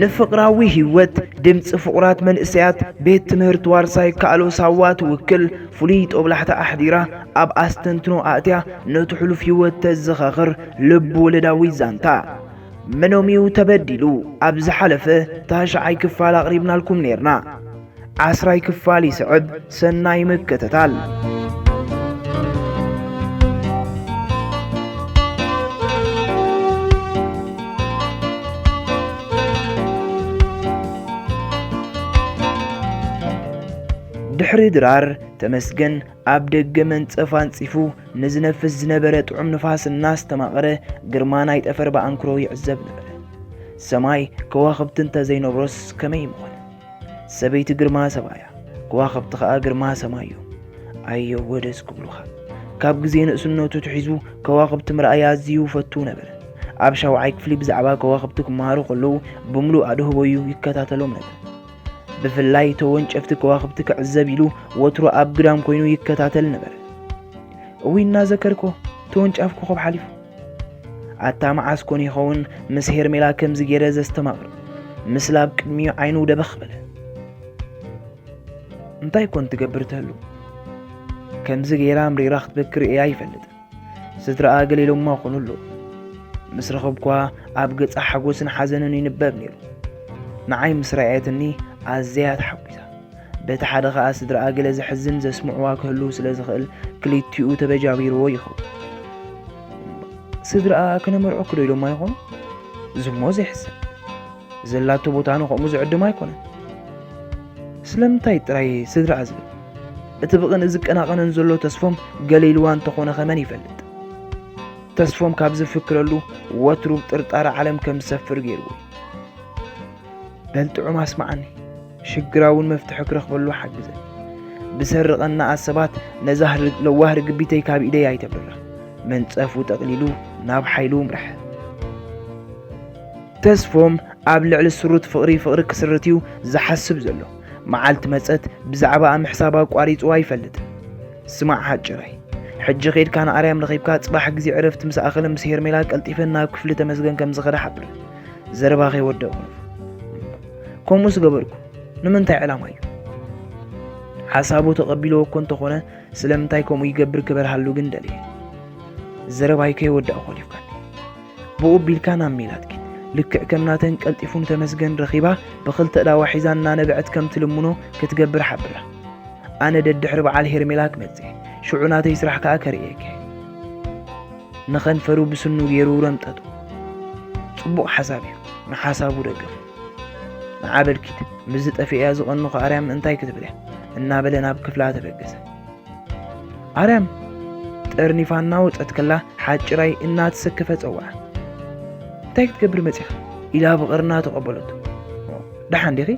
ንፍቕራዊ ህይወት ድምፂ ፍቑራት መንእሰያት ቤት ትምህርቲ ዋርሳይ ካእሎ ሳዋ ትውክል ፍሉይ ጦብላሕታ ኣሕዲራ፣ ኣብ ኣስተንትኖ ኣእትያ፣ ነቲ ሕሉፍ ህይወት ተዘኻኽር ልብ ወለዳዊ ዛንታ። መኖም እዩ ተበዲሉ? ኣብ ዝሓለፈ ታሽዓይ ክፋል ኣቕሪብናልኩም ነይርና። ዓስራይ ክፋል ይስዕብ፣ ሰናይ ምክትታል። ድሕሪ ድራር፣ ተመስገን ኣብ ደገ መንጸፍ ኣንጺፉ ንዝነፍስ ዝነበረ ጥዑም ንፋስ እናስተማቐረ፣ ግርማ ናይ ጠፈር ብኣንክሮ ይዕዘብ ነበረ። ሰማይ ከዋኽብቲ እንተዘይነብሮስ ከመይ ምኾነ? ሰበይቲ ግርማ ሰብኣያ፣ ከዋኽብቲ ኸኣ ግርማ ሰማይ እዮም። ኣየወ ደስ ክብሉኻ። ካብ ግዜ ንእስነቱ ትሒዙ ከዋኽብቲ ምርኣይ ኣዝዩ ይፈቱ ነበረ። ኣብ ሻውዓይ ክፍሊ ብዛዕባ ከዋኽብቲ ክመሃሩ ከለዉ ብምሉእ ኣድህቦ እዩ ይከታተሎም ነበረ። ብፍላይ ተወንጨፍቲ ከዋኽብቲ ክዕዘብ ኢሉ ወትሩ ኣብ ግዳም ኮይኑ ይከታተል ነበረ። እውይ እናዘከርኮ ተወንጫፍ ኮኸብ ሓሊፉ። ኣታ መዓስ ኮን ይኸውን ምስ ሄርሜላ ከምዚ ገይረ ዘስተማቕር? ምስላ ኣብ ቅድሚኡ ዓይኑ ደበኽ በለ። እንታይ ኮን ትገብር ትህሉ? ከምዚ ገይራ ምሪራ ክትበኪ ርእየ ኣይፈልጥን። ስድራኣ ገለ ኢሎማ ኮኑ ኣለዉ። ምስ ረኸብኳ ኣብ ገጻ ሓጎስን ሓዘንን ይንበብ ነይሩ። ንዓይ ምስ ረኣየትኒ ኣዝያ ተሓጒሳ። በቲ ሓደ ኸኣ ስድራኣ ገለ ዘሕዝን ዘስምዕዋ ክህሉ ስለ ዝኽእል ክልቲኡ ተበጃቢርዎ ይኸውን። ስድራኣ ከነመርዖ ክዶ ኢሎማ ይኾኑ? ዝሞ ዘይሕሰብ። ዘላቶ ቦታ ንኸምኡ ዝዕድም ኣይኮነን። ስለምንታይ ጥራይ ስድራኣ ዝብል? እቲ ብቕንኢ ዝቀናቐነን ዘሎ ተስፎም ገለ ኢልዋ እንተኾነ ኸመን ይፈልጥ? ተስፎም ካብ ዝፍክረሉ ወትሩ ብጥርጣረ ዓለም ከም ዝሰፍር ገይርዎ እዩ። በል ጥዑም ኣስምዓኒ፣ ሽግራ እውን መፍትሒ ክረኽበሉ ሓግዘኒ። ብሰሪ ቐናኣት ሰባት ነዛ ህር-፣ ለዋህ ርግቢተይ ካብ ኢደይ ኣይተብርራ። መንጸፉ ጠቕሊሉ ናብ ሓይሉ ምርሐ። ተስፎም ኣብ ልዕሊ ስሩት ፍቕሪ ፍቕሪ ክስርት እዩ ዝሓስብ ዘሎ። መዓልቲ መጸት ብዛዕባኣ ምሕሳብ ኣቋሪጹ ኣይፈልጥን። ስማዕ ሓጭረይ፣ ሕጂ ኬድካ ንኣርያም ረኺብካ ጽባሕ ግዜ ዕረፍቲ ምስ ኣኸለ ምስ ሄርሜላ ቀልጢፈ ናብ ክፍሊ ተመስገን ከም ዝኸደ ሓብር። ዘረባ ከይወደእኩ። ከምኡስ ገበርኩ። ንምንታይ ዕላማ እዩ? ሓሳቡ ተቐቢልዎ እኮ እንተኾነ ስለምንታይ ከምኡ ይገብር ክበርሃሉ ግን ደልየ። ዘረባይ ከይወዳእኩ ኸሊፍካኒ። ብኡ ቢልካ ናብ ሜላት ኪድ። ልክዕ ከም ናተን ቀልጢፉ ንተመስገን ረኺባ ብኽልተ ዳዋ ሒዛ እናነበዐት ከም ትልምኖ ክትገብር ሓብራ። ኣነ ደድሕሪ በዓል ሄርሜላ ክመጽእ እየ። ሽዑ ናተይ ስራሕ ከኣ ከርእየኪ እየ። ንኸንፈሩ ብስኑ ገይሩ ረምጠጡ። ጽቡቕ ሓሳብ እዩ። ንሓሳቡ ደገፉ። ንዓ በል ኪድ፣ ምስዚ ጠፊእያ ዝቐንኹ ኣርያም እንታይ ክትብል እያ? እናበለ ናብ ክፍላ ተበገሰ። ኣርያም! ጠርኒፋ እናወጸት ከላ ሓጭራይ እናተሰከፈ ጸውዓ። እንታይ ክትገብር መጺኻ? ኢላ ብቕርና ተቐበለቶ። ደሓን ዲኺ?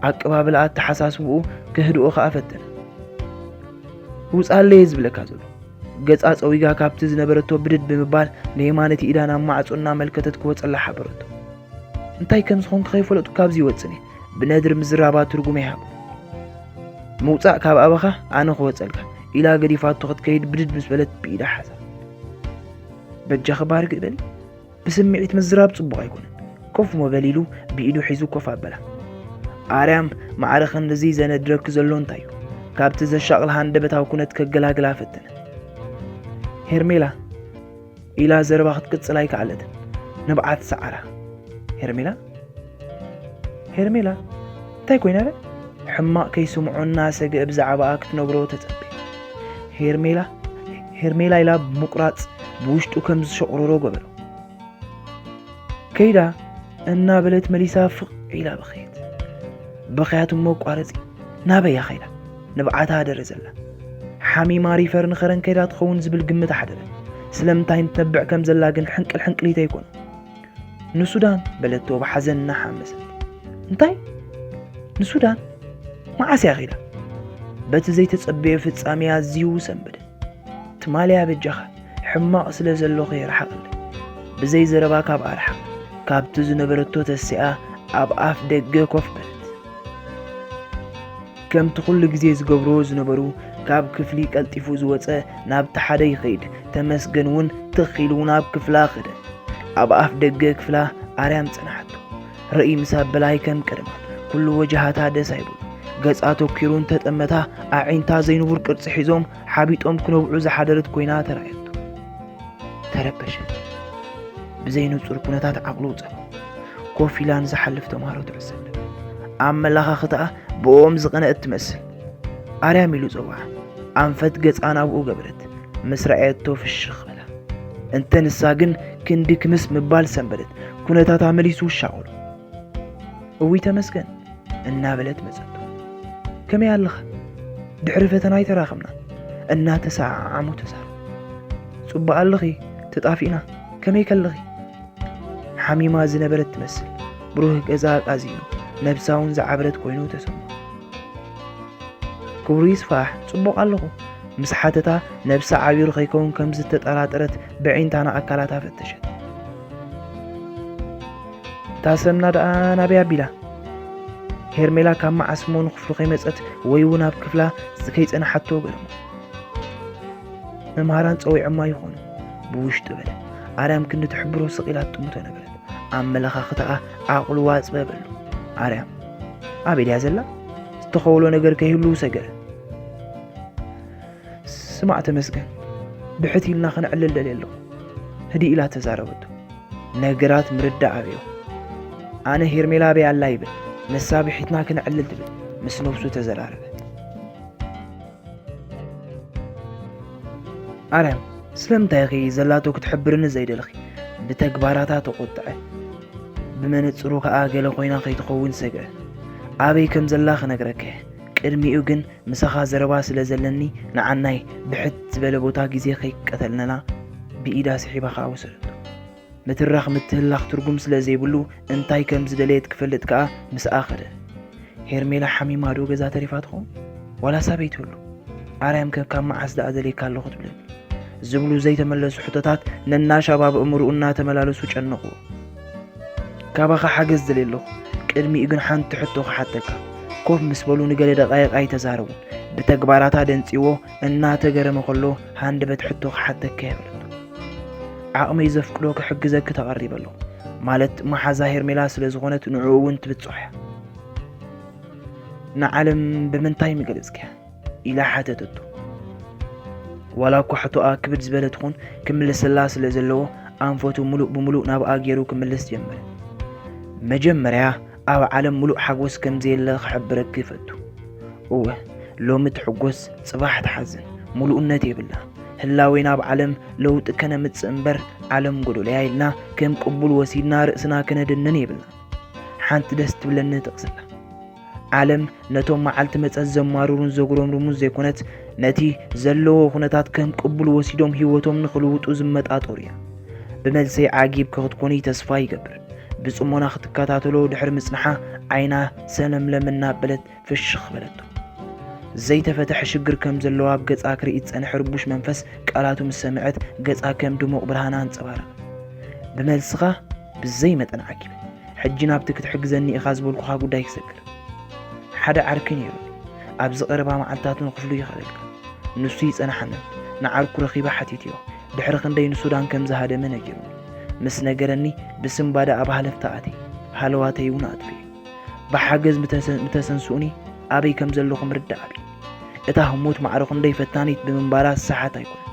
ኣቀባብላ ኣተሓሳስብኡ ከህድኦ ከኣ ፈተነ። ውጻለይ እየ ዝብለካ ዘሎ። ገጻ ጸዊጋ ካብቲ ዝነበረቶ ብድድ ብምባል ንየማነይቲ ኢዳ ናብ ማዕጾ እናመልከተት ክወጸላ ሓበረቶ። እንታይ ከም ዝኾንኩ ከይፈለጥኩ ካብዚ ይወጽን እየ። ብነድሪ ምዝራባ ትርጉም ይሃብ። ምውጻእ ካብ ኣባኻ ኣነ ክወጸልካ፣ ኢላ ገዲፋቶ ክትከይድ ብድድ ምስ በለት ብኢዳ ሓዛ። በጃኺ ባርግእ በሊ። ብስምዒት ምዝራብ ጽቡቕ ኣይኮነን። ኮፍ ሞ በል ኢሉ ብኢዱ ሒዙ ኮፍ ኣበላ። ኣርያም ማዕረ ክንድዚ ዘነድረኪ ዘሎ እንታይ እዩ? ካብቲ ዘሻቕል ሃንደበታዊ ኩነት ከገላግላ ፈተነ። ሄርሜላ ኢላ ዘረባ ክትቅጽል ኣይከኣለትን። ንብዓት ሰዓራ። ሄርሜላ? ሄርሜላ? እንታይ ኮይና ደ? ሕማቕ ከይስምዖ እናሰግአ ብዛዕባኣ ክትነግሮ ተጸበየ። ሄርሜላ? ሄርሜላ ኢላ ብምቁራጽ ብውሽጡ ከም ዝሸቑረሮ ገበሮ። ከይዳ እናበለት መሊሳ ፍቕ ኢላ በኸየት። በኸያት እሞ ቋረጺ ናበያ ከይዳ? ንብዓታ ኣደረ ዘላ። ሓሚማ ሪፈር ንኸረን ከይዳ ትኸውን ዝብል ግምት ኣሕደረ። ስለምንታይ እንትነብዕ ከም ዘላ ግን ሕንቅል ሕንቅሊተይ ኣይኮነ። ንሱዳን በለቶ ብሓዘን እናሓመሰት። እንታይ? ንሱዳን? መዓስ እያ ከይዳ? በቲ ዘይተጸበየ ፍጻሜ ኣዝዩ ሰንበደ። ትማልያ በጃኻ፣ ሕማቕ ስለ ዘሎ ከይረሓቐለይ። ብዘይ ዘረባ ካብ ኣርሓ፣ ካብቲ ዝነበረቶ ተሲኣ ኣብ ኣፍ ደገ ኮፍ በለት። ከምቲ ኩሉ ግዜ ዝገብርዎ ዝነበሩ፣ ካብ ክፍሊ ቀልጢፉ ዝወጸ ናብቲ ሓደ ይኸይድ፣ ተመስገን እውን ትኽ ኢሉ ናብ ክፍላ ከደ። ኣብ ኣፍ ደገ ክፍላ ኣርያም ጸናሓቶ። ርእይ ምስ ኣበላ ኣይከም ቅድማ ኩሉ ወጅሃታ ደስ ኣይብሉ። ገጻ ተኪሩ እንተጠመታ ኣዒንታ ዘይንቡር ቅርጺ ሒዞም ሓቢጦም ክነብዑ ዝሓደረት ኮይና ተራእየቶ። ተረበሸ። ብዘይንጹር ኩነታት ዓቕሉ ጸበ። ኮፍ ኢላ ንዝሓልፍ ተምሃሮ ትዕሰብ። ኣመላኻኽታኣ ብኦም ዝቐነአት ትመስል። ኣርያም ኢሉ ጸውዓ። ኣንፈት ገጻ ናብኡ ገበረት። ምስ ረኣየቶ ፍሽኽ በላ። እንተ ንሳ ግን ክንዲ ክምስ ምባል ሰንበደት። ኩነታታ መሊሱ ሻቐሉ። እውይ ተመስገን እናበለት መጸቶ። ከመይ ኣለኻ? ድሕሪ ፈተና ኣይተራኸብና እናተሰዓዓሙ ተዛረቡ። ጽቡቕ ኣለኺ፣ ተጣፊእና። ከመይ ከለኺ? ሓሚማ ዝነበረት ትመስል። ብሩህ ገዛ ኣቃዚኑ ነብሳ እውን ዝዓበረት ኮይኑ ተሰምዖ። ክብሩ ይስፋሕ፣ ጽቡቕ ኣለኹ ምስ ሓተታ ነብሳ ዓቢሩ ከይከውን ከም ዝተጠራጠረት ብዒንታና ኣካላታ ፈተሸት። እታ ሰምና ደኣ ናበይ ኣቢላ? ሄርሜላ ካብ መዓስ እሞ ንክፍሉ ከይመጸት ወይ እውን ኣብ ክፍላ ከይጸናሓቶ ገርሞ። መምሃራን ጸዊዖማ ይኾኑ ብውሽጡ በለ። ኣርያም ክንዲ ትሕብሮ ስቕ ኢላ ትጥምቶ ነበረት። ኣመለኻኽታኣ ዓቕሉ ዋጽበ በሉ። ኣርያም ኣበይ ድያ ዘላ? ዝተኸውሎ ነገር ከይህሉ ሰገረ። ስማዕ ተመስገን፣ ብሕት ኢልና ክንዕልል ደልየ ኣለኹ። ህድእ ኢላ ተዛረበቶ። ነገራት ምርዳእ ኣብዮ። ኣነ ሄርሜላ ኣበይ ኣላ ይብል፣ ንሳ ብሒትና ክንዕልል ትብል ምስ ነብሱ ተዘራረበ። ኣርያም፣ ስለምንታይ ኢኺ ዘላቶ ክትሕብርኒ ዘይደለኺ? ብተግባራታ ተቖጥዐ። ብመነጽሩ ከኣ ገለ ኮይና ከይትኸውን ሰግአ። ኣበይ ከም ዘላ ክነግረካ እየ። ቅድሚኡ ግን ምሳኻ ዘረባ ስለ ዘለኒ ንዓናይ ብሕት ዝበለ ቦታ ግዜ ከይቀተልነና ብኢዳ ስሒባ ከኣ ወሰደቶ። ምትራኽ ምትህላኽ ትርጉም ስለ ዘይብሉ እንታይ ከም ዝደለየት ክፈልጥ ከኣ ምስኣ ከደ። ሄርሜላ ሓሚማ ዶ ገዛ ተሪፋ ትኸውን? ዋላ ሳበይ ትህሉ? ኣርያም ከ ካብ መዓስ ደኣ ደልየካ ኣለኹ ትብለኒ? ዝብሉ ዘይተመለሱ ሕቶታት ነናሻብ ኣብ ኣእምሮኡ እናተመላለሱ ጨነቑ። ካባኻ ሓገዝ ደልየ ኣለኹ። ቅድሚኡ ግን ሓንቲ ሕቶ ክሓተካ። ኮፍ ምስ በሉ ንገለ ደቓይቕ ኣይተዛረቡን። ብተግባራታ ደንጺዎ እናተገረመ ከሎ ሃንደበት ሕቶ ክሓተካ እየ በለቶ። ዓቕመይ ዘፍቅዶ ክሕግዘኪ ተቐሪበ ኣለኹ። ማለት መሓዛ ሄርሜላ ስለ ዝኾነት ንዕኡ እውን ትብጽሖ እያ። ንዓለም ብምንታይ ምገለጽክያ? ኢላ ሓተተቶ። ዋላ እኳ ሕቶኣ ክብድ ዝበለ ትኹን ክምልሰላ ስለ ዘለዎ ኣንፈቱ ሙሉእ ብሙሉእ ናብኣ ገይሩ ክምልስ ጀመረ። መጀመርያ ኣብ ዓለም ሙሉእ ሓጎስ ከም ዘየለ ክሕብረኪ ይፈቱ። እወ፣ ሎሚ ትሕጎስ ጽባሕ ትሓዝን፣ ሙሉእነት የብላ። ህላዌና ኣብ ዓለም ለውጢ ከነምጽእ እምበር ዓለም ጎደሎያ ኢልና ከም ቅቡል ወሲድና ርእስና ከነድንን የብልና። ሓንቲ ደስ ትብለኒ ጥቕስላ። ዓለም ነቶም መዓልቲ መጸት ዘማርሩን ዘጉረምርሙን ዘይኮነት፣ ነቲ ዘለዎ ኩነታት ከም ቅቡል ወሲዶም ህይወቶም ንኽልውጡ ዝመጣጠሩ እያ። ብመልሰይ ዓጊብኪ ክትኮኒ ተስፋ ይገብር። ብጽሞና ክትከታተሎ ድሕሪ ምጽንሓ ዓይና ሰለምለም እናበለት ፍሽኽ በለቶ። ዘይተፈትሐ ሽግር ከም ዘለዎ ኣብ ገጻ ክርኢ ዝጸንሐ ርቡሽ መንፈስ ቃላቱ ምስ ሰምዐት ገጻ ከም ድሙቕ ብርሃን ኣንጸባረቐ። ብመልስኻ ብዘይ መጠን ዓጊበ። ሕጂ ናብቲ ክትሕግዘኒ ኢኻ ዝበልኩኻ ጉዳይ ክሰግር። ሓደ ዓርኪ ነይሩ። ኣብዚ ቀረባ መዓልትታት ንክፍሉ ይኽእለልካ። ንሱ ይጸናሓኒ። ንዓርኩ ረኺበ ሓቲትዮ። ድሕሪ ክንደይ ንሱዳን ከም ዝሃደመ ነጊሩኒ። ምስ ነገረኒ ብስንባደ ኣብ ሃለፍታ ኣትየ። ሃለዋተይ እውን ኣጥፍኤ። ብሓገዝ ምተሰ-፣ ምተሰንስኡኒ ኣበይ ከም ዘለኹ ምርዳእ ኣብዩ። እታ ህሞት ማዕረ ክንደይ ፈታኒት ብምንባራ ዝሰሓት ኣይኮነን።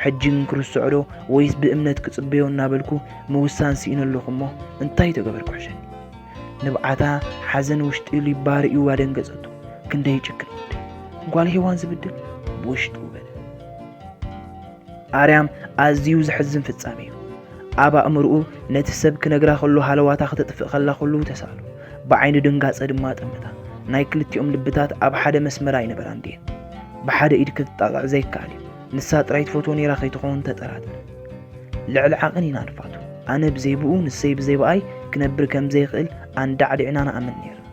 ሕጂ ግን ክርስዖ ዶ ወይስ ብእምነት ክጽበዮ እናበልኩ ምውሳን ስኢነ ኣለኹ እሞ እንታይ ተገበርኩ ሕሸኒ? ንብዓታ ሓዘን ውሽጢ ሊባ ርእዩ ኣደንገጸቶ። ክንደይ ይጭክን ወዲ። ጓል ሄዋን ዝብድል ብውሽጡ በለ። ኣርያም ኣዝዩ ዘሕዝን ፍጻሜ እዩ። ኣብ ኣእምሮኡ ነቲ ሰብ ክነግራ ከሎ ሃለዋታ ከተጥፍእ ከላ ከሎ ተሳእሎ። ብዓይኑ ድንጋጸ ድማ ጠመታ። ናይ ክልቲኦም ልብታት ኣብ ሓደ መስመር ኣይነበራን ድየን? ብሓደ ኢድ ክትጣቕዕ ዘይከኣል እዩ። ንሳ ጥራይ ትፈትዎ ነይራ ከይትኸውን ተጠራጠረ። ልዕሊ ዓቕን ኢና ንፋቱ። ኣነ ብዘይ ብኡ ንሰይ ብዘይ ብኣይ ክነብር ከም ዘይኽእል ኣንዳዕዲዕና ንኣምን ነይርና።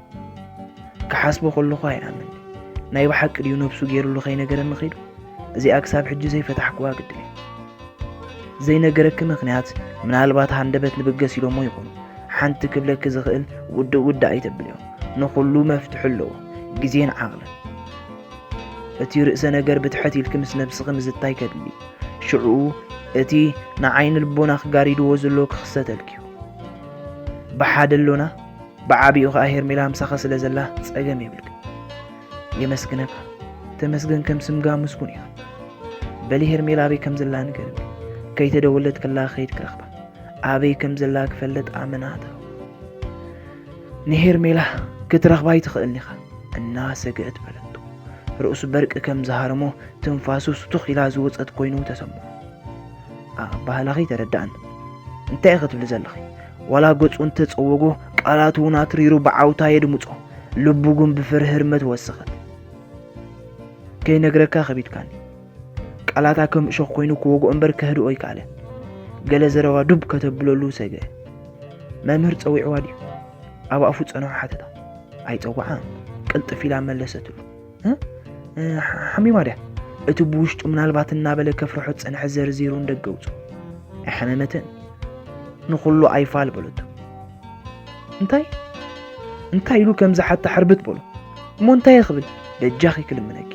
ክሓስቦ ከለኹ ኣይኣምን። ናይ ብሓቂ ድዩ ነብሱ ገይሩሉ ከይነገረኒ ኸይዱ? እዚኣ ክሳብ ሕጂ ዘይፈታሕኩዋ ግድል እያ። ዘይነገረኪ ምኽንያት ምናልባት ሃንደበት ንብገስ ኢሎሞ ይኹኑ። ሓንቲ ክብለኪ ዝኽእል ውድእ ውድእ ኣይተብልዮ። ንኹሉ መፍትሒ ኣለዎ፣ ግዜን ዓቕልን። እቲ ርእሰ ነገር ብትሕት ኢልኪ ምስ ነብስኺ ምዝታይ ከድሊ። ሽዑኡ እቲ ንዓይኒ ልቦናኺ ጋሪድዎ ዘሎ ክኽሰተልኪ እዩ። ብሓደ ኣሎና፣ ብዓቢኡ ከኣ ሄርሜላ ምሳኻ ስለ ዘላ ጸገም የብልክ። የመስግነካ። ተመስገን ከም ስምጋ ምስጉን ኢኻ። በሊ ሄርሜላ ኣበይ ከም ዘላ ንገርኒ። ከይተደወለት ከላ ከይድ ክረኽባ። ኣበይ ከም ዘላ ክፈልጥ ኣመና ተረው። ንሄርሜላ ክትረኽባ ኣይትኽእልን ኢኻ። እናሰገአት በለቶ። ርእሱ በርቂ ከም ዝሃረሞ ትንፋሱ ስቱኽ ኢላ ዝወጸት ኮይኑ ተሰምዖ። ኣባህላኺ ተረዳእኒ። እንታይ ኢኺ ትብሊ ዘለኺ? ዋላ ገጹ እንተጸወጎ ቃላቱ እውን ኣትሪሩ ብዓውታ የድምጾ። ልቡ ግን ብፍርህርመት ወሰኸት። ከይነግረካ ከቢድካኒ። ቃላታ ከም እሾኽ ኮይኑ ክወግኦ እምበር ከህድኦ ኣይከኣለን። ገለ ዘረባ ዱብ ከተብለሉ ሰገ። መምህር ጸዊዕዋ ድዩ? ኣብ ኣፉ ጸንሖ ሓተታ። ኣይጸዋዓን። ቅልጥፍ ኢላ መለሰትሉ። እ? እ፣ ሓሚማ ድያ? እቲ ብውሽጡ ምናልባት እናበለ ከፍርሖ ዝጸንሐ ዘርዚሩ ንደገ ኣውጽኦ። ኣይሓመመትን። ንኹሉ ኣይፋል በለቶ። እንታይ? እንታይ ኢሉ ከም ዝሓታ ሕርብት በሎ። እሞ እንታይ ክብል? በጃኺ ክልምነኪ።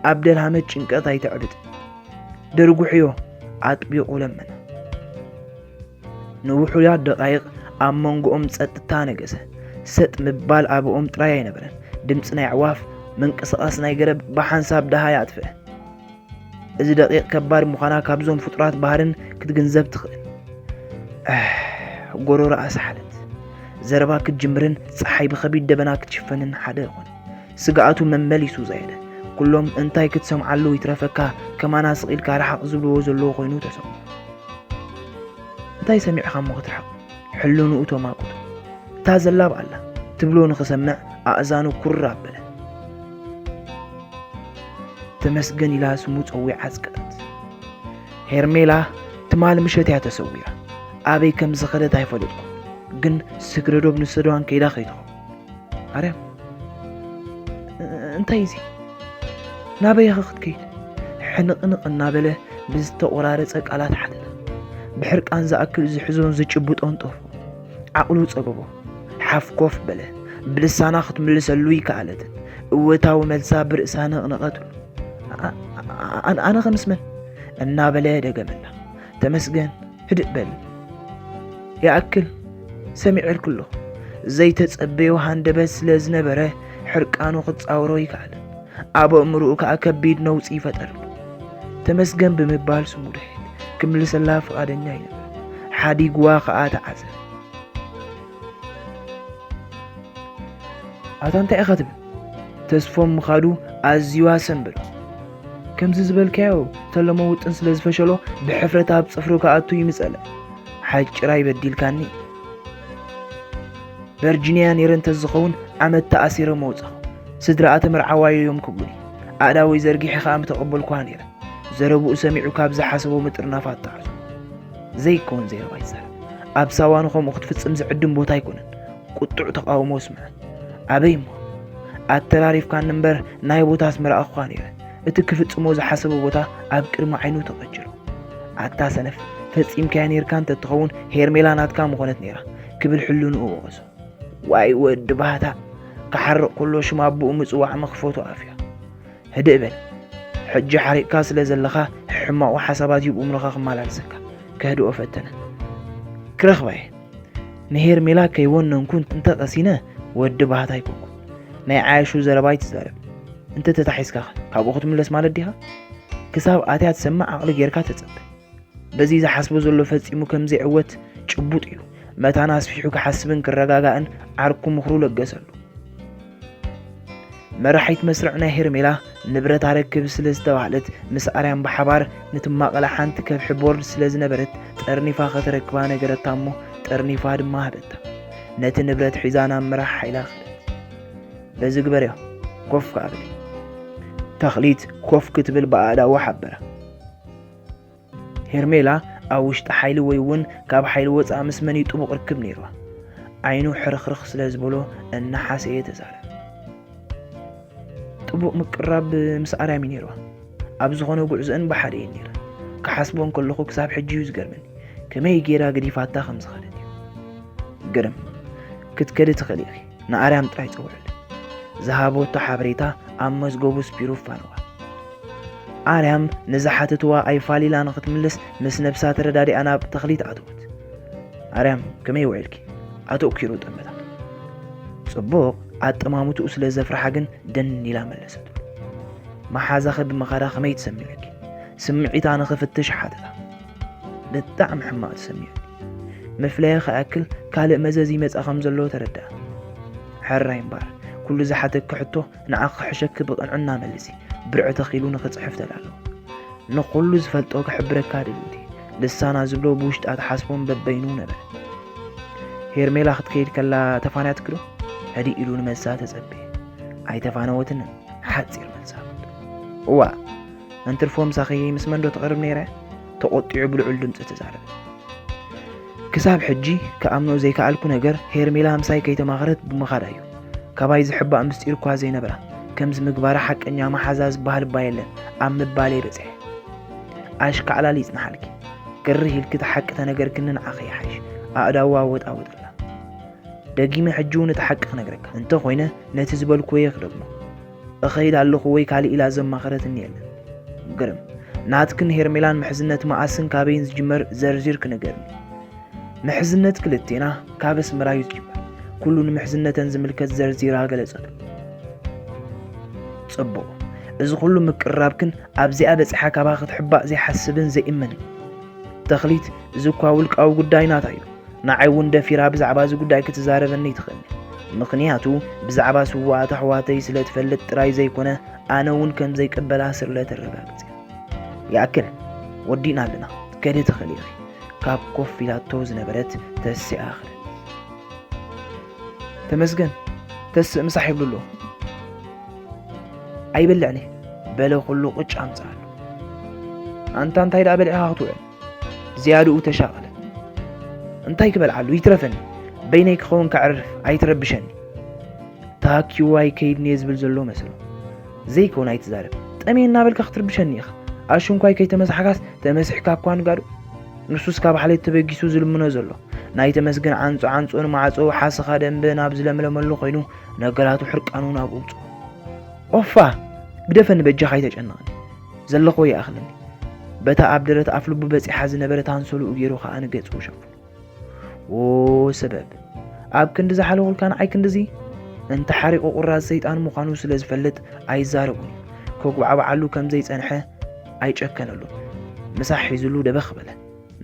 ኣብ ደልሃመት ጭንቀት ኣይተዕብጥ። ደርጉሕዮ ኣጥቢቑ ለመነ። ንውሑዳት ደቓይቕ ኣብ መንጎኦም ጸጥታ ነገሰ። ሰጥ ምባል ኣብኦም ጥራይ ኣይነበረን። ድምጺ ናይ ኣዕዋፍ፣ ምንቅስቓስ ናይ ገረብ ብሓንሳብ ደሃይ ኣጥፍአ። እዚ ደቂቕ ከባድ ምዃና ካብዞም ፍጡራት ባህርን ክትግንዘብ ትኽእል። ኣሕ፣ ጎሮሮኣ ሰሓለት። ዘረባ ክትጅምርን ጸሓይ ብኸቢድ ደበና ክትሽፈንን ሓደ ኾነ። ስግኣቱ መመሊሱ ዛየደ። ኩሎም እንታይ ክትሰምዓሉ ይትረፈካ፣ ከማና ስቕ ኢልካ ርሓቕ ዝብልዎ ዘለዉ ኮይኑ ተሰምዖ። እንታይ ሰሚዕኻ እሞ ክትርሕቕ? ሕልንኡ ተማቁቱ። እታ ዘላብ ኣላ ትብሎ ንኽሰምዕ ኣእዛኑ ኩር ኣበለ። ተመስገን ኢላ ስሙ ጸዊዓ ኣጽቀጠት። ሄርሜላ ትማል ምሸት እያ ተሰዊራ። ኣበይ ከም ዝኸደት ኣይፈለጥኩን፣ ግን ስግረ ዶብ ንሰደዋን ከይዳ ከይትኸውን። ኣርያም፣ እ-፣ እንታይ እዚ? ናበይ ኢኻ ክትከይድ? ሕንቕንቕ እናበለ ብዝተቖራረጸ ቃላት ሓተተ። ብሕርቃን ዝኣክል ዝሕዞን ዝጭብጦን ጠፍኡ። ዓቕሉ ጸገቦ። ሓፍ ኮፍ በለ። ብልሳና ክትምልሰሉ ይከኣለትን። እወታዊ መልሳ ብርእሳ ነቕነቐትሉ። ኣ-፣ ኣ-፣ ኣነ፣ ኣነ ከምስ መን? እናበለ ደገመላ። ተመስገን፣ ህድእ በል። ይኣክል፣ ሰሚዐልኩ ኣለኹ። ዘይተጸበዮ ሃንደበት ስለ ዝነበረ ሕርቃኑ ክጻወሮ ይከኣል። ኣብ ኣእምሮኡ ከኣ ከቢድ ነውጺ ይፈጠርሉ። ተመስገን ብምባል ስሙ ድሕት ክምልሰላ ፍቓደኛ ኣይነበረን። ሓዲግዋ ከኣ ተዓዘበ። ኣታ እንታይ ኢኻ ትብል? ተስፎም ምኻዱ ኣዝዩ ኣሰንበዶ። ከምዚ ዝበልካዮ ተለሞ ውጥን ስለ ዝፈሸሎ ብሕፍረት ኣብ ጽፍሩ ክኣቱ ይምጸለ። ሓጭር ኣይበዲልካኒ። ቨርጂንያ ነይረ እንተዝኸውን ዓመት ተኣሲረ መውጻኹ። ስድራኣ ተመርዓዋዮ እዮም ክብሉኒ። ኣእዳወይ ዘርጊሐ ከኣ ምተቐበልኩዋ ነይረ። ዘረብኡ ሰሚዑ ካብ ዝሓሰቦ ምጥርናፍ ኣጣዕሱ። ዘይከውን ዘረባ ይዛረብ። ኣብ ሳዋ ንኸምኡ ክትፍጽም ዝዕድም ቦታ ኣይኮነን። ቁጡዕ ተቓውሞ ስምዐ። ኣበይ እሞ? ኣተራሪፍካኒ እምበር ናይ ቦታ ኣስመራኣኹኻ ነይረ። እቲ ክፍጽሞ ዝሓሰቦ ቦታ ኣብ ቅድሚ ዓይኑ ተቐጅሎ። ኣታ ሰነፍ፣ ፈጺምካያ ነይርካ እንተትኸውን ሄርሜላ ናትካ ምኾነት ነይራ ክብል ሕልንኡ ወቐሶ። ዋይ ወዲ ባህታ፣ ክሓርቕ ከሎ ሽም ኣቦኡ ምጽዋዕ መኽፈቱ ኣፍያ። ህድእ በል። ሕጂ ሓሪቕካ ስለ ዘለኻ ሕማቑ ሓሳባት ይብኡ ምልኻ ክመላልሰካ ከህድኦ ፈተነ። ክረኽባ እየ። ንሄርሜላ ከይወነንኩ እንተቐሲነ ወዲ ባህታ ኣይኮንኩን። ናይ ዓያሹ ዘረባ ኣይትዛረብ። እንተ ተታሒዝካኸ ካብኡ ክትምለስ ማለት ዲኻ? ክሳብ ኣትያ ትሰምዕ ዓቕሊ ጌርካ ተጸበ። በዚ ዝሓስቦ ዘሎ ፈጺሙ ከም ዘይዕወት ጭቡጥ እዩ። መታን ኣስፊሑ ክሓስብን ክረጋጋእን ዓርኩ ምኽሩ ለገሰሉ። መራሒት መስርዕ ናይ ሄርሜላ ንብረት ኣረክብ ስለ ዝተባህለት ምስ ኣርያም ብሓባር ንትማቐላ ሓንቲ ከብሒ ቦርድ ስለ ዝነበረት ጠርኒፋ ከተረክባ ነገረታ እሞ ጠርኒፋ ድማ ሃበታ። ነቲ ንብረት ሒዛ ናብ መራሕ ሓይላ ከደት። በዚ ግበርዮ፣ ኮፍ ከኣ በሊ። ተኽሊት ኮፍ ክትብል ብኣእዳዋ ሓበራ። ሄርሜላ ኣብ ውሽጢ ሓይሊ ወይ እውን ካብ ሓይሊ ወጻኢ ምስ መን እዩ ጥቡቕ ርክብ ነይርዋ? ዓይኑ ሕርኽርኽ ስለ ዝበሎ እናሓሰየ ተዛረበ። ጥቡቕ ምቅርራብ ምስ ኣርያም እዩ ነይርዋ። ኣብ ዝኾነ ጉዕዞአን ብሓደ እየን ነይረን። ክሓስቦ እንከለኹ ክሳብ ሕጂ እዩ ዝገርመኒ። ከመይ ገይራ ገዲፋታ ከም ዝኸደት እዩ። ግርም። ክትከዲ ትኽእሊ ኢኺ። ንኣርያም ጥራይ ጸውዕሉ። ዝሃበቶ ሓበሬታ ኣብ መዝገቡ ስፒሩ ፋነዋ። ኣርያም ንዝሓተትዋ ኣይፋሊላ ንኽትምልስ ምስ ነብሳ ተረዳዲኣ ናብ ተኽሊት ኣተወት። ኣርያም፣ ከመይ ውዒልኪ? ኣቶ ኪሩ ጠመታ። ጽቡቕ ኣጠማምትኡ ስለ ዘፍርሓ ግን ደን ኢላ መለሰትሉ። መሓዛኺ ብምኻዳ ከመይ ትሰሚዑኪ? ስምዒታ ንኽፍትሽ ሓተታ። ብጣዕሚ ሕማቕ ተሰሚዑ። ምፍለያ ክኣክል ካልእ መዘዝ ይመጻ ከም ዘሎ ተረድኣ። ሕራይ እምበኣር፣ ኩሉ ዝሓተኪ ሕቶ ንዓኺ ክሕሸኪ ብቕንዕና መልሲ። ብርዒ ተኺሉ ንኽጽሕፍ ተዳለወ። ንኹሉ ዝፈልጦ ክሕብረካ ድልውቲ። ልሳና ዝብሎ ብውሽጣ ትሓስቦም በበይኑ ነበረ። ሄርሜላ ክትከይድ ከላ ተፋንያትኪ ዶ? ህድእ ኢሉ ንመልሳ ተጸበየ። ኣይተፋነወትንን። ሓጺር መልሳ። እዋ፣ እንትርፎ ምሳኺ ምስ መን ዶ ትቐርብ ነይረ? ተቖጢዑ ብልዑል ድምጺ ተዛረበ። ክሳብ ሕጂ ክኣምኖ ዘይከኣልኩ ነገር ሄርሜላ ምሳይ ከይተማኸረት ብምኻዳ እዩ። ካባይ ዝሕባእ ምስጢር እኳ ዘይነበራ፣ ከምዚ ምግባራ ሓቀኛ መሓዛ ዝበሃል እባ የለን ኣብ ምባለይ በጺሐ። ኣሽካዕላል ይጽንሓልኪ። ግርህ ኢልኪ እቲ ሓቂ ተነገርክኒ ንዓኺ ይሓይሽ። ኣእዳዋ ወጣወጠላ። ደጊመ ሕጂ እውን እቲ ሓቂ ክነግረካ እንተ ኾይነ ነቲ ዝበልኩዎ እየ ክደግሞ። እኸይድ ኣለኹ ወይ ካልእ ኢላ ዘማኸረትኒ የለን። ግርም። ናትክን ሄርሜላን ምሕዝነት መኣስን ካበይን ዝጅመር ዘርዚርኪ ንገርኒ። ምሕዝነት ክልቴና ካብ ኣስመራ እዩ ዝጅመር። ኩሉ ንምሕዝነተን ዝምልከት ዘርዚራ ገለጸትሉ። ጽቡቕ። እዚ ኩሉ ምቅርራብክን ኣብዚኣ በጺሓ ካባኺ ክትሕባእ ዘይሓስብን ዘይእምንን። ተኽሊት፣ እዚ እኳ ውልቃዊ ጉዳይ ናታ እዩ። ንዓይ እውን ደፊራ ብዛዕባ እዚ ጉዳይ ክትዛረበኒ ኣይትኽእልን። ምኽንያቱ ብዛዕባ ስዉኣት ኣሕዋተይ ስለ ትፈልጥ ጥራይ ዘይኮነ፣ ኣነ እውን ከም ዘይቅበላ ስለ ተረጋግጸ። ይኣክል፣ ወዲእና ኣለና። ክትከዲ ትኽእሊ ኢኺ። ካብ ኮፍ ኢላቶ ዝነበረት ተሲኣ ከደት። ተመስገን፣ ተስእ ምሳሕ ይብሉ ኣለዉ። ኣይበልዕን እየ፣ በለ ኩሉ ቅጭ ኣምጽኣሉ። ኣንታ እንታይ ደኣ በሊዕኻ ክትውዕል? ዝያድኡ ተሻቐለ። እንታይ ክበልዓሉ? ይትረፈኒ። በይነይ ክኸውን ከዕርፍ፣ ኣይትረብሸኒ። ተሃኪዉ ኣይከይድን እየ ዝብል ዘሎ መሰሎ። ዘይከውን ኣይትዛረብ። ጠምየ እናበልካ ክትርብሸኒ ኢኻ። ኣሽንኳይ ከይተመሳሕካስ ተመሲሕካ እኳ ንጋዶ። ንሱስ ካብ ሓሌት ተበጊሱ ዝልምኖ ዘሎ። ናይ ተመስገን ዓንጾ ዓንጾ ንማዕጾ ሓሰኻ ደንበ ናብ ዝለምለመሉ ኮይኑ ነገራቱ ሕርቃኑ ናብ ውጹ። ኦፋ! ግደፈኒ በጃኻ ኣይተጨንቐኒ። ዘለኽዎ ይኣኽለኒ። በታ ኣብ ደረት ኣፍልቡ በጺሓ ዝነበረት ኣንሶልኡ ገይሩ ኸኣ ንገጹ ሸፈኑ። ዎ ሰበብ ኣብ ክንዲ ዝሓለኹልካ ንዓይ ክንድዚ እንተ ሓሪቑ ቁራጽ ሰይጣን ምዃኑ ስለ ዝፈልጥ ኣይዛረቡን እዩ። ከጉባዕብዓሉ ከም ዘይጸንሐ ኣይጨከነሉን። ምሳሕ ሒዙሉ ደበኽ በለ።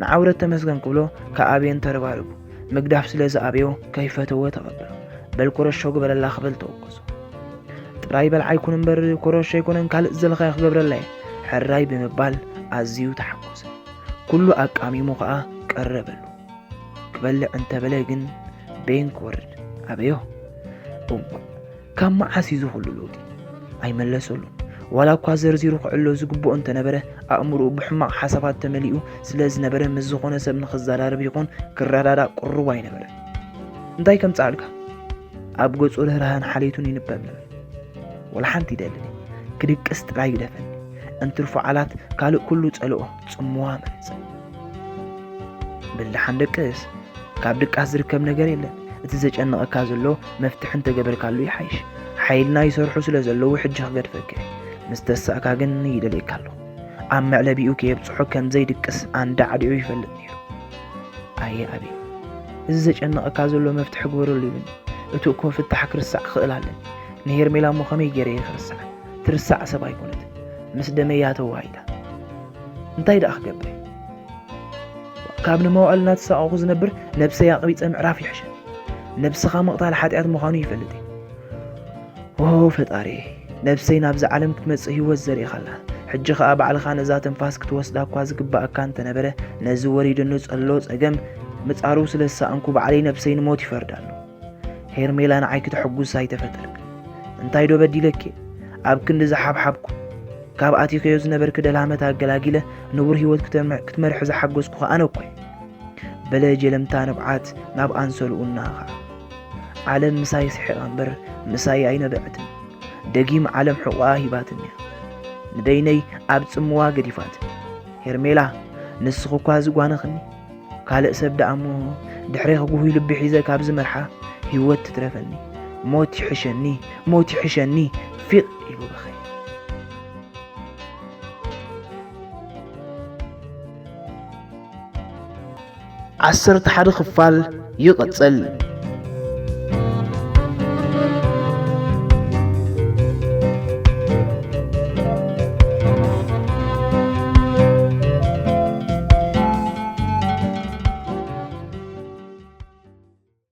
ንዓውረት ተመስገን ክብሎ ከኣብየን ተረባረቡ። ምግዳፍ ስለ ዝኣብዮ ከይፈተወ ተቐበሎ። በል ኮረሾ ግበረላ ክብል ተወቀሶ። ጥራይ በልዓ ይኩን እምበር ኮረሾ ኣይኮነን ካልእ ዝደለኻዮ ክገብረላ እየ። ሕራይ ብምባል ኣዝዩ ተሓጎሰ። ኩሉ ኣቃሚሙ ኸኣ ቀረበሉ። ክበልዕ እንተበለ ግን በይን ክወርድ ኣበዮ። እሞ ካብ መዓስ እዩ ዝኹሉ ለውጢ? ኣይመለሰሉን። ዋላ እኳ ዘርዚሩ ክዕሎ ዝግብኦ እንተነበረ ኣእምሮኡ ብሕማቕ ሓሳባት ተመሊኡ ስለ ዝነበረ ምስ ዝኾነ ሰብ ንኽዘራረብ ይኹን ክረዳዳእ ቅሩብ ኣይነበረን። እንታይ ከምጽኣልካ? ኣብ ገጹ ርህራህን ሓልዮቱን ይንበብ ነበረ። ወላ ሓንቲ ይደልን ክድቅስ ጥራይ ግደፈኒ። እንትርፎ ዓላት ካልእ ኩሉ ጸልኦ ጽምዋ መረጸ። ብልሓን ደቅስ ካብ ድቃስ ዝርከብ ነገር የለን። እቲ ዘጨንቐካ ዘሎ መፍትሒ እንተገበርካሉ ይሓይሽ። ሓይልና ይሰርሑ ስለ ዘለዉ ሕጂ ክገድፈካ እየ። ምስ ተሳእካ ግን ይደልየካ ኣለኹ። ኣብ መዕለቢኡ ከየብጽሖ ከም ዘይድቅስ ኣንዳዕዲዑ ይፈልጥ ነይሩ። ኣየ ኣቤል፣ እዚ ዘጨንቐካ ዘሎ መፍትሒ ግበረሉ ይብልኒ። እቲ እኮ ፍታሕ ክርስዕ ክኽእል ኣለኒ። ንሄርሜላ እሞ ከመይ ገይረ እየ ክርስዓ? ትርሳዕ ሰብ ኣይኮነትን። ምስ ደመይ እያ ተዋሂዳ። እንታይ ደኣ ክገብር? ካብ ንመዋዕል እናተሳቐኹ ዝነብር ነብሰይ ኣቕቢፀ ምዕራፍ ይሕሸ። ነብስኻ ምቕታል ሓጢኣት ምዃኑ ይፈልጥ እየ። ኦ ፈጣሪ፣ ነብሰይ ናብዚ ዓለም ክትመጽእ ህይወት ዘሪእኻላ። ሕጂ ኸኣ ባዕልኻ ነዛ ትንፋስ ክትወስዳ እኳ ዝግባኣካ እንተነበረ፣ ነዚ ወሪዱኒ ዘሎ ጸገም ምጻሩ ስለ ዝሰኣንኩ ባዕለይ ነብሰይ ንሞት ይፈርዳ ኣለኹ። ሄርሜላ ንዓይ ክተሐጉስ ኣይተፈጠርክ። እንታይ ዶ በዲለኪ? ኣብ ክንዲ ዝሓብሓብኩ፣ ካብ ኣቲኸዮ ዝነበርክ ደልሃመት ኣገላጊለ ንቡር ህይወት ክተ-፣ ክትመርሒ ዝሓገዝኩ ኸኣ ኣነ እኮ እየ። በለ ጀለምታ ንብዓት ናብ ኣንሰልኡ እናኸዓ። ዓለም ምሳይ ስሒቓ እምበር ምሳይ ኣይነበዐትን። ደጊም ዓለም ሕቖኣ ሂባትኒ እያ። ንበይነይ ኣብ ጽምዋ ገዲፋትኒ። ሄርሜላ፣ ንስኺ እኳ ዝጓነኽኒ፣ ካልእ ሰብ ደኣ እሞ ድሕሬኺ ጉሁይ ልቢ ሒዘ ካብ ዝመርሓ ህይወት ትትረፈኒ። ሞት ይሕሸኒ፣ ሞት ይሕሸኒ፣ ፊቕ ኢሉ በኸየ። ዓሰርተ ሓደ ክፋል ይቕጽል።